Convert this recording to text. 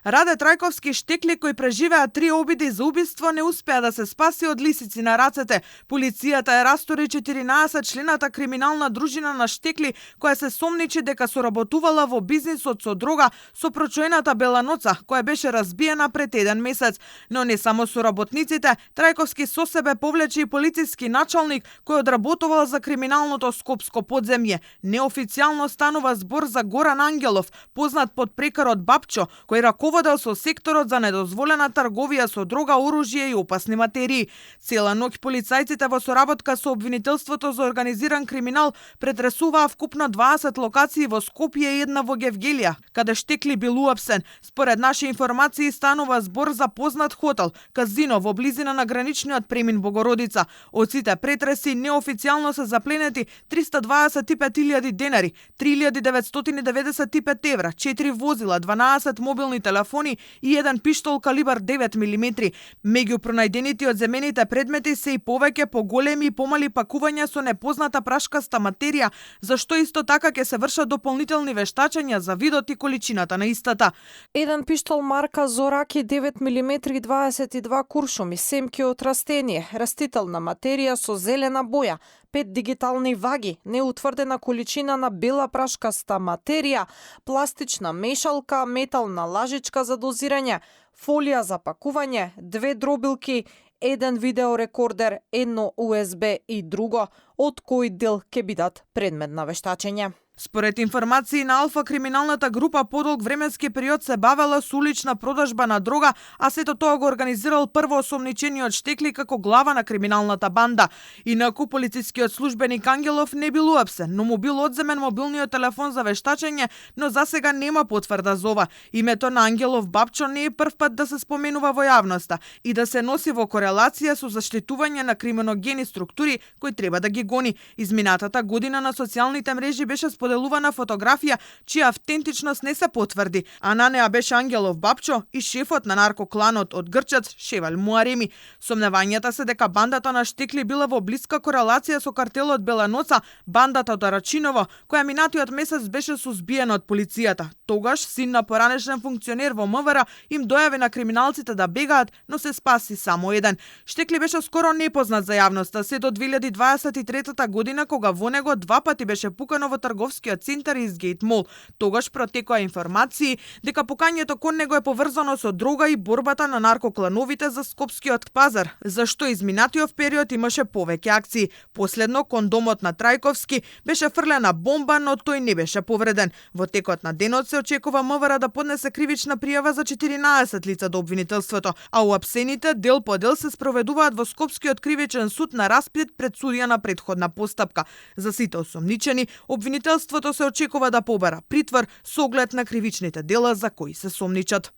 Раде Трајковски Штекли, кој преживеа 3 обиди за убиство, не успеа да се спаси од лисици на рацете. Полицијата ја растори 14 члената криминална дружина на Штекли, која се сомничи дека соработувала во бизнисот со дрога со прочоената Беланоца, која беше разбиена пред 1 месец. Но не само соработниците, Трајковски со себе повлече и полициски началник кој одработувал за криминалното скопско подземје. Неофицијално станува збор за Горан Ангелов, познат под прекарот Бапчо, кој раководел со секторот за недозволена трговија со дрога, оружје и опасни материи. Цела ноќ полицајците во соработка со обвинителството за организиран криминал претресуваа вкупно 20 локации во Скопје и една во Гевгелија, каде Штекли бил уапсен. Според наши информации станува збор за познат хотел, казино во близина на граничниот премин Богородица. Од сите претреси неофицијално се запленети 325.000 денари, 3.995 евра, 4 возила, 12 мобилни телефони и еден пиштол калибар 9 мм. Меѓу пронајдените од земените предмети се и повеќе поголеми и помали пакувања со непозната прашкаста материја, зашто исто така ќе се вршат дополнителни вештачења за видот и количината на истата. Еден пиштол марка Зораки 9 мм и 22 куршуми, семки од растение, растителна материја со зелена боја, 5 дигитални ваги, неутврдена количина на бела прашкаста материја, пластична мешалка, метална лажичка за дозирање, фолија за пакување, 2 дробилки, еден видеорекордер, едно USB и друго, од кој дел ќе бидат предмет на вештачење. Според информации на Алфа, криминалната група подолг временски период се бавела со улична продажба на дрога, а сето тоа го организирал првоосомничениот Штекли како глава на криминалната банда. Инаку полицискиот службеник Ангелов не бил уапсен, но му бил одземен мобилниот телефон за вештачење, но засега нема потврда за ова. Името на Ангелов Бапчо не е прв пат да се споменува во јавноста и да се носи во корелација со заштитување на криминогени структури кои треба да ги гони. Изминатата година на социјалните мрежи беше поделувана фотографија чија автентичност не се потврди, а на неа беше Ангелов Бапчо и шефот на наркокланот од Грчац Шевал Муареми. Сомневањата се дека бандата на Штекли била во блиска корелација со картелот Беланоца, бандата од Арачиново, која минатиот месец беше сузбиена од полицијата. Тогаш син на поранешен функционер во МВР им дојави на криминалците да бегаат, но се спаси само еден. Штекли беше скоро непознат за јавноста се до 2023 година, кога во него 2 пати беше пукано во трговскиот центар Изгейт Мол. Тогаш протекоа информации дека пукањето кон него е поврзано со дрога и борбата на наркоклановите за скопскиот пазар, зашто изминатиот период имаше повеќе акции. Последно кон домот на Трајковски беше фрлена бомба, но тој не беше повреден. Во текот на денот се очекува МВР да поднесе кривична пријава за 14 лица до обвинителството, а уапсените дел по дел се спроведуваат во Скопскиот кривичен суд на расплет пред судија на претходна постапка. За сите осомничени, обвинителството се очекува да побара притвор со оглед на кривичните дела за кои се сомничат.